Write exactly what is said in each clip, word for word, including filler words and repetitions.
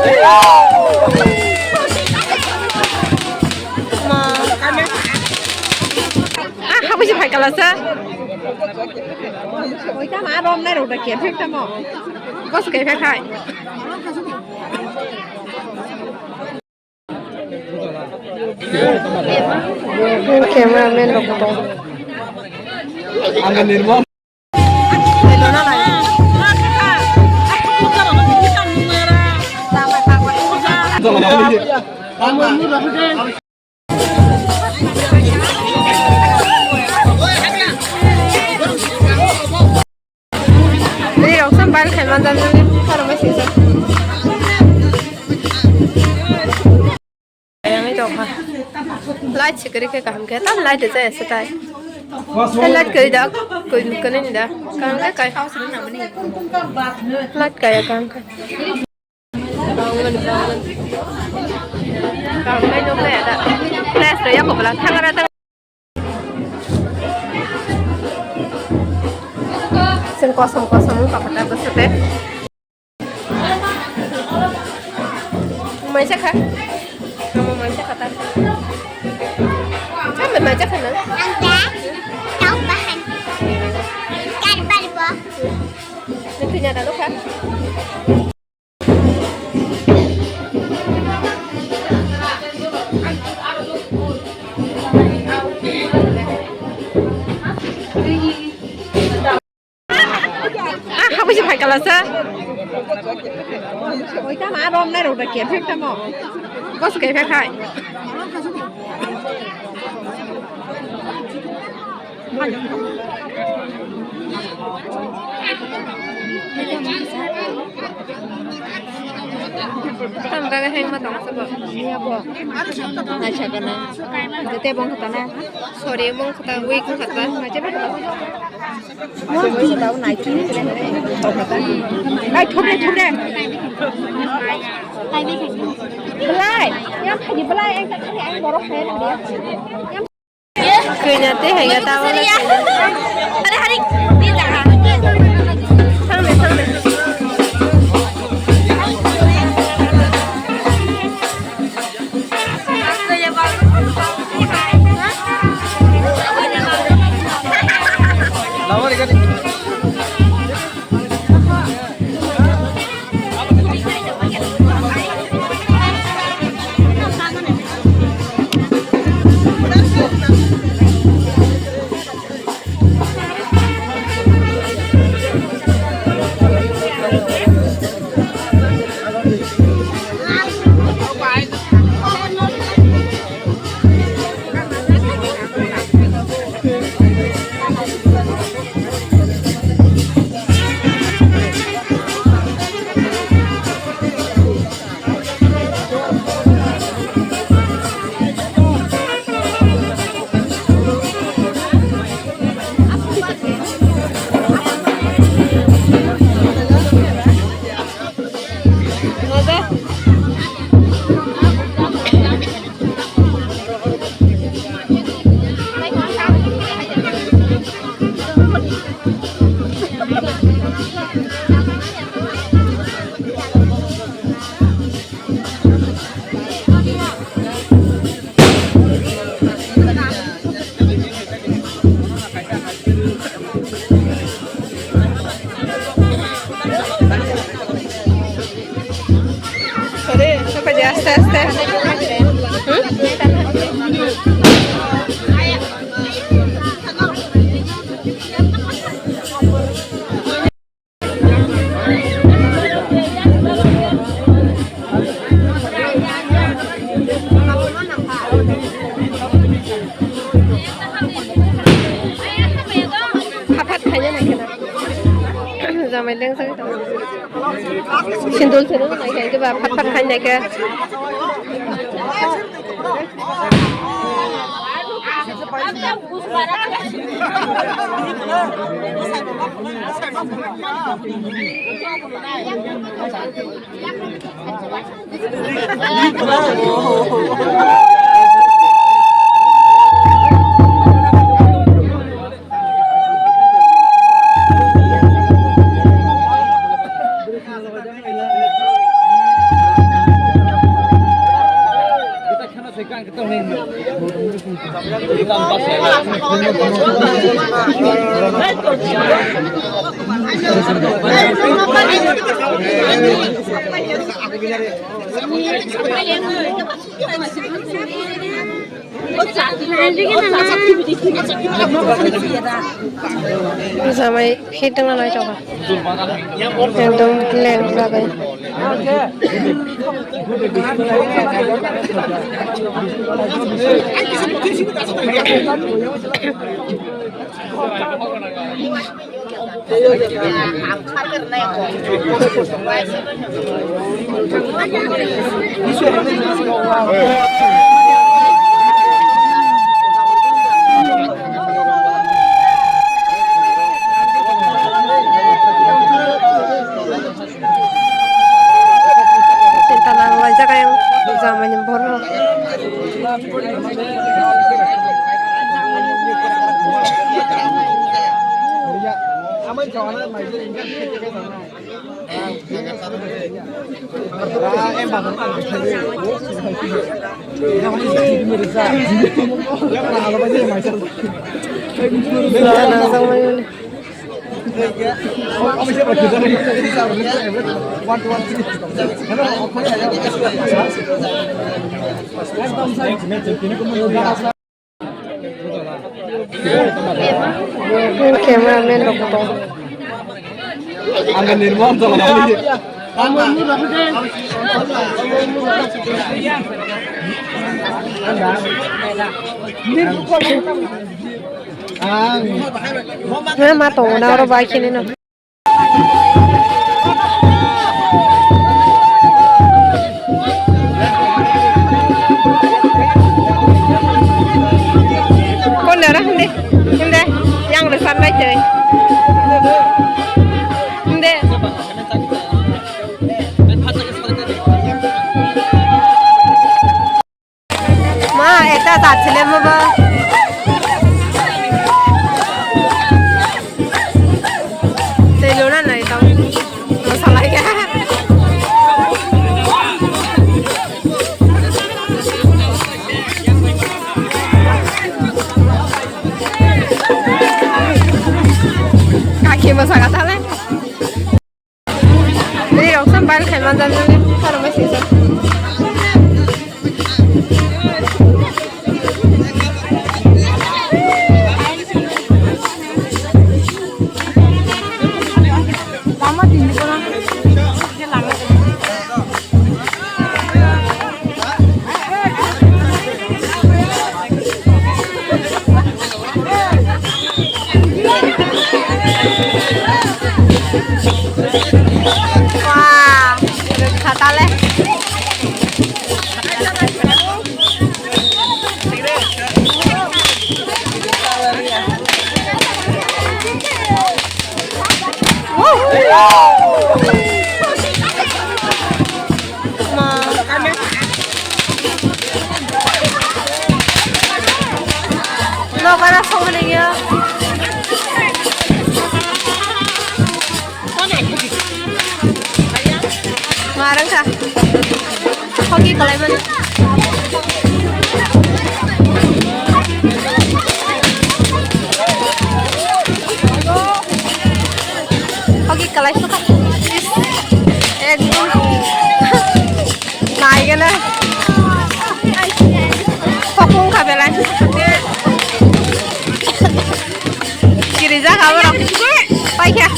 Ah, habui se phai kala sa. Oi, tamo a rom nai rok da ke phek tamo. Kos ke phek hai. Cameraman rok tong. Ri rok sam ban khai man jani, kharo mai sisa. Ayang i tong kha. Light se kwrwi khe kaham khe, tam light se jaya se tai. Light kwrwi da, kwrwi kwrwi ni da. Kaham khe kai. Light kaya kaham khe. Kaham khe nok le da. Flash rw ya ko bwla thang ra thang. Chwng kosom kosom wngkha phatar bwswk tei. Maisa kha. Omo maisa kha ta. Sambai maisa kha nang? Ang da. Tau bahan. Kar bar bo. Nang thwina da nukha. Ah, habui se phai kala sa. Oi, tamo a rom nai rok da ke phek tamo. Kos ke phek hai. Tam daga heng ma tong sabo. Iya bo. Nai sa kana. Jete bong kata na. Sorry, bong kata, wik kata. Nai thok de, thok de. Belai, yang tadi belai, yang tak kali, yang borok saya tadi. Yang Kanya te hai ga tawala. Hari hari. Thang de, thang de. Sorry, sokha di aste aste. Hmm? Phat phat khaina nai khena. Jamai leng sai tong. Sindul sero nai khai ke ba phat phat khaina ke. Jamai khe tongna nai tongkha. Ekdom plain jaga. Sinta nang laijak ayang jamani borok. Cameraman rok bo tongo. Ang nirmam jaga. Ang. Na ma tongo na oro bai khini no. Konde ora hinde, hinde, yang le san bai tei. Hinde. Ma, ekta jat chile mo ba. Tei luna nai tong. Masalai ya. Kaki masalah tale. Ri rok sam ban khai manjak nini, kharo bai sijak. Wah, rwkha tale. Nokara songni ya. Marang ka. Hoki kalai mana? Hoki kalai suka. Ekdom. Nai gana. Hokung ka belai. Kiri ja ka borok. Pai kya.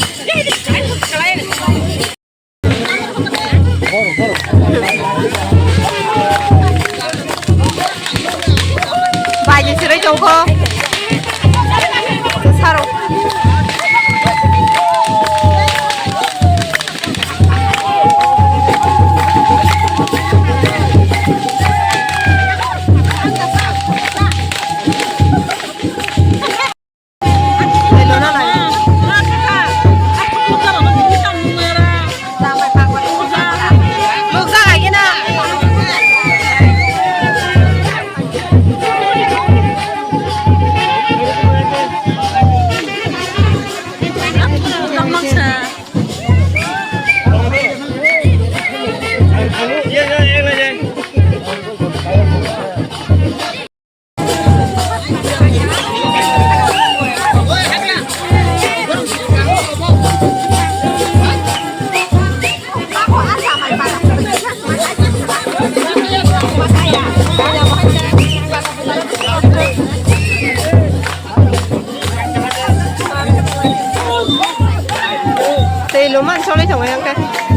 Bai ni siroi tongkho. Saro. Luman solai tongo yang khe.